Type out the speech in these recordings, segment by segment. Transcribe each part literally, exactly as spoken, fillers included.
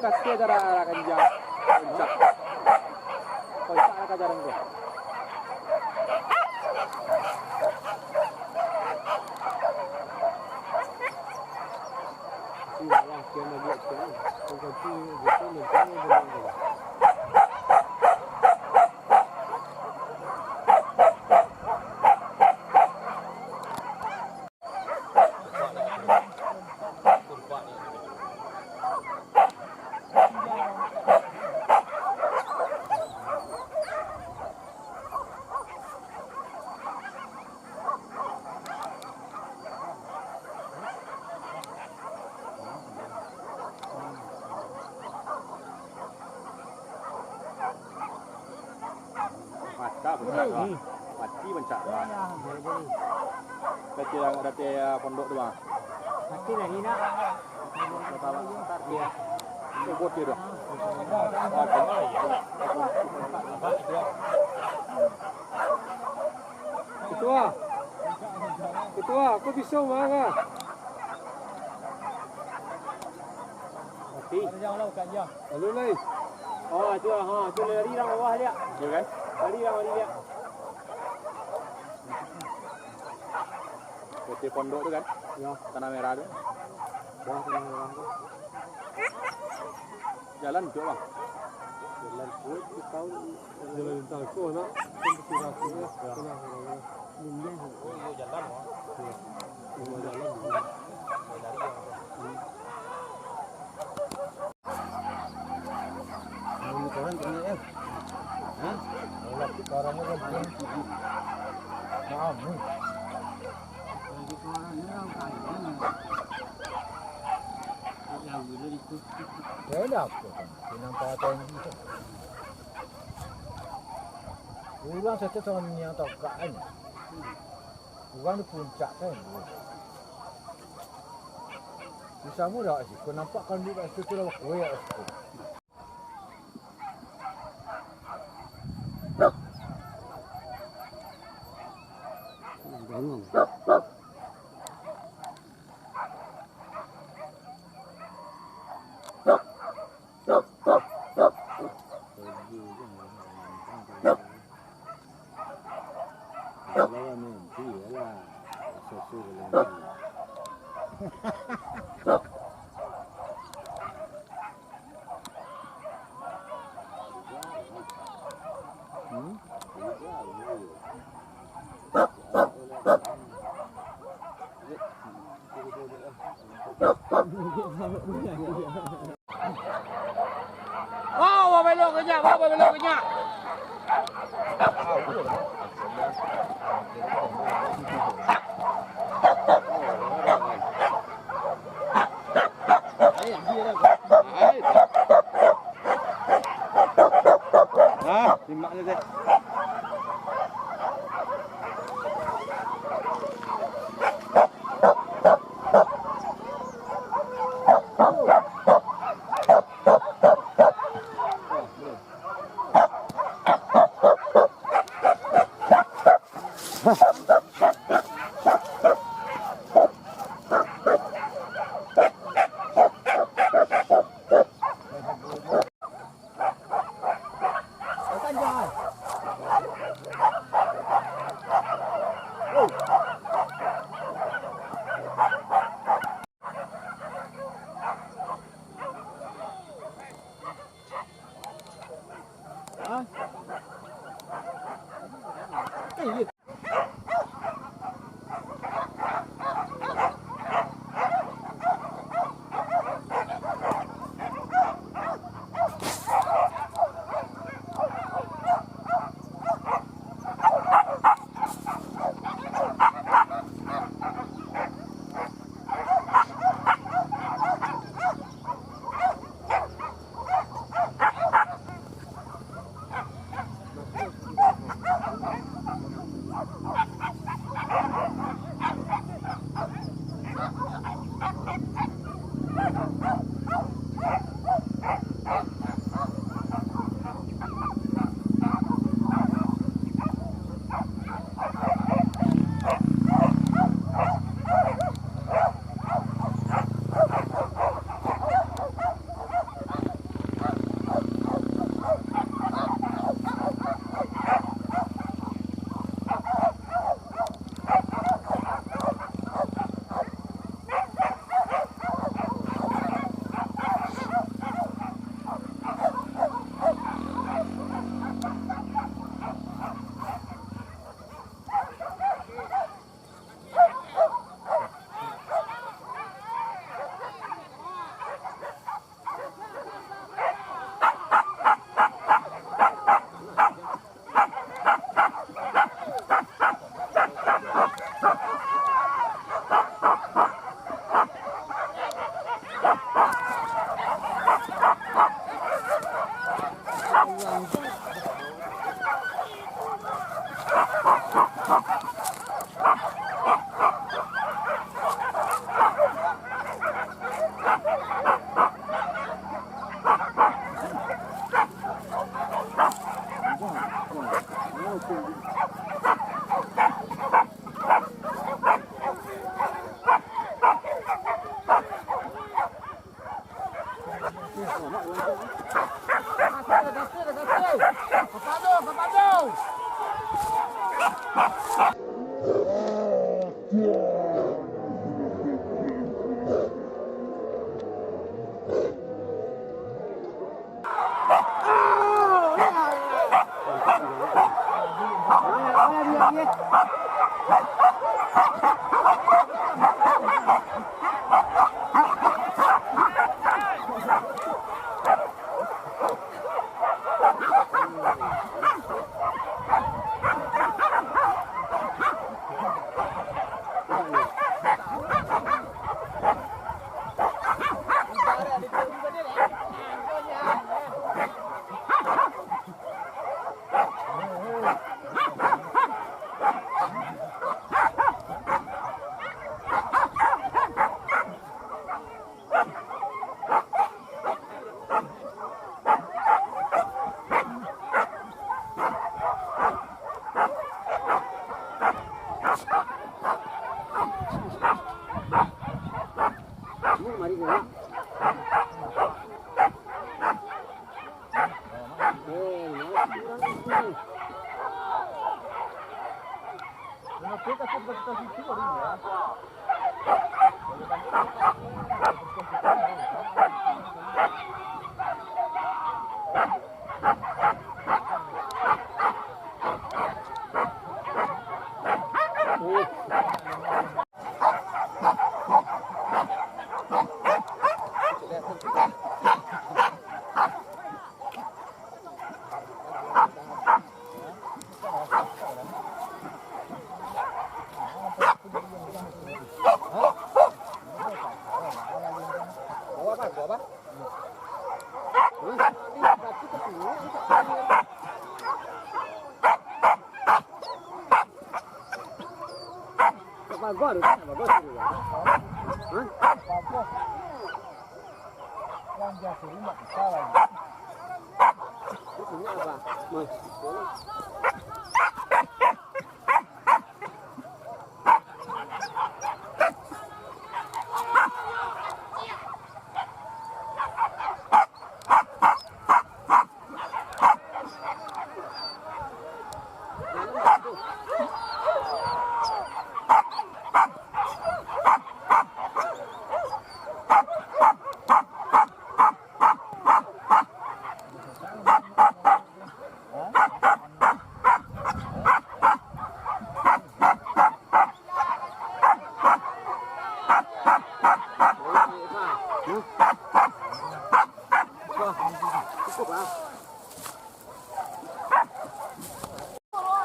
Kasih aja lah, lah, kanjang. Koncak. Koncak lah kajaran tu. Sini lah, kian lagi, kian. Koncak tu, gitu, nanti, nanti. Mata pancak lah. Mati pancak lah. Kecil yang ada di pondok tu, Bang. Mati lah ni nak. Coba dia dah. Ketua. Ketua, aku bisa marah. Mati. Lalu lai. Oh, tu lah. Ha, tu lari orang bawah dia. Iya kan? Lari orang lari dia. Kecil pondok tu kan? Ya. Tanah merah tu. Bawah tanah merah tu. Jalan tu, Bang. Jalan kuat tu tahu. Jalan lintas tu, nak. Kan kecil aku, ya. Kena, kena, kena. Minggir. Oh, iya, jalan, Bang. Iya. Iya, jalan. Iya, dari yang tu. Hmm. Ini koran kena, ya? Hah? Kalau tu korannya kan. Maaf, hmm. Kalau di korannya kan. Ya, udah itu. Ya, udah, apa kan? Pinang patah ini. Urang sato sama niang tokak kan. Urang di puncak kan. Bisa mudah sih, kau nampak kan di situ tu lah, kau ya situ. Bangun. Hmm? Oh, babelok ke nyak, babelok ke nyak. Ah, simak je deh.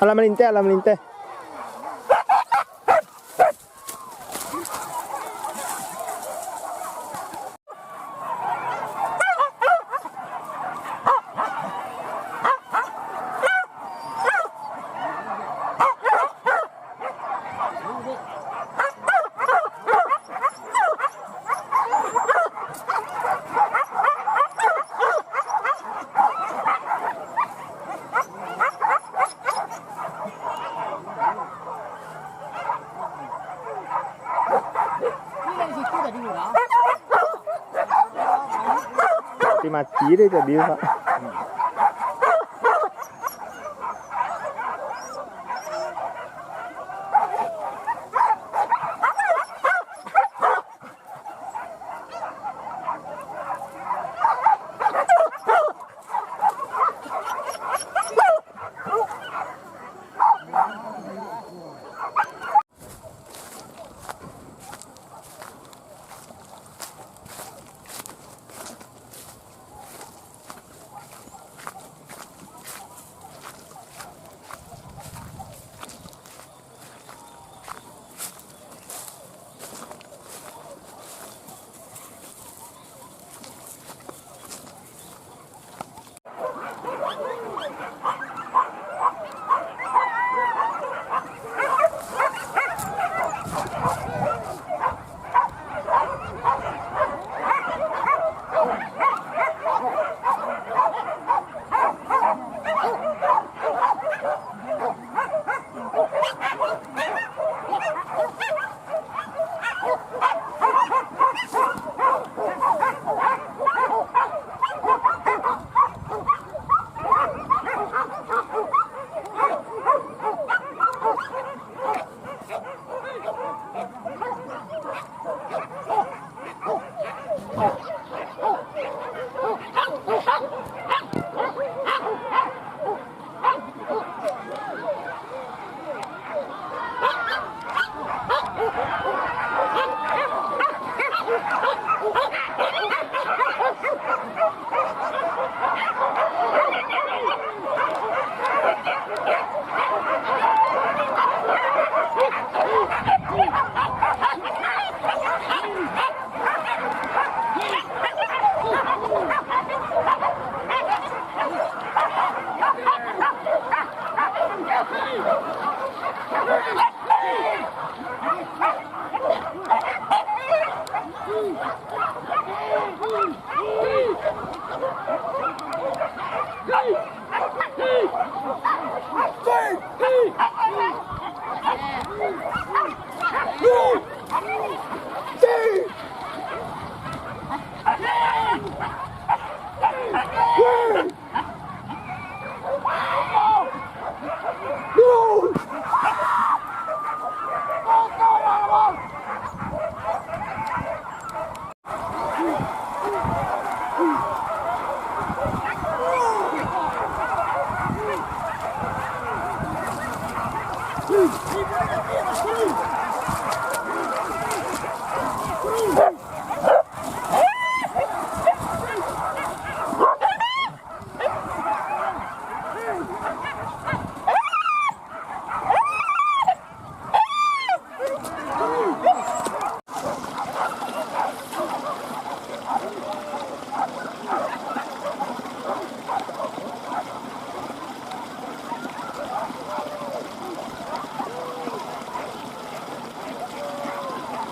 Alah malinteh, alah malinteh. Mati-mati deh tadi, Pak.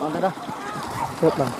Bang, dah. Siap, Bang.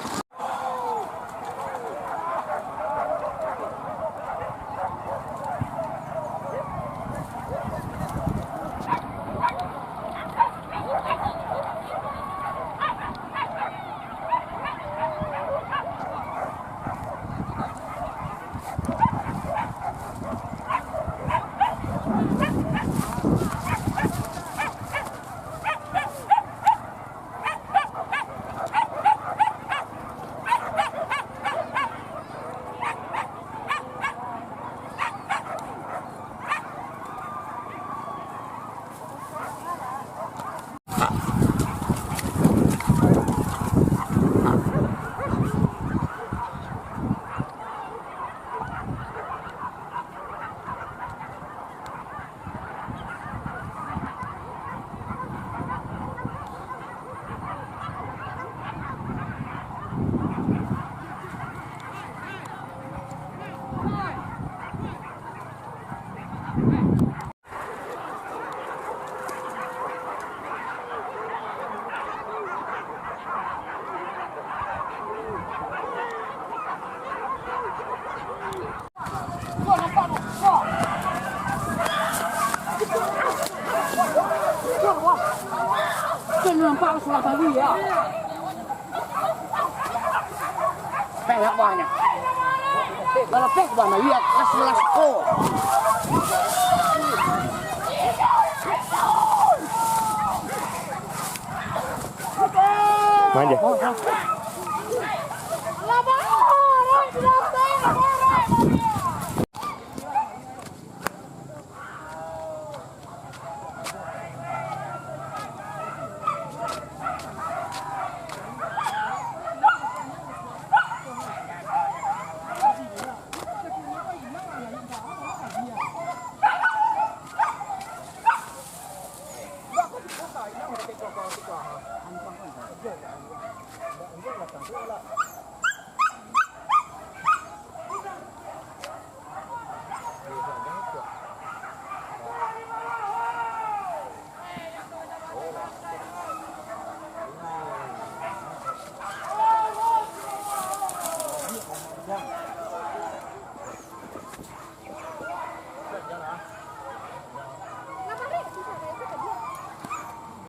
Kan nampak sudah tadi ya. Pek nak buahnya. Kalau pek buahnya, iya, kelas sebelas ko. Manja.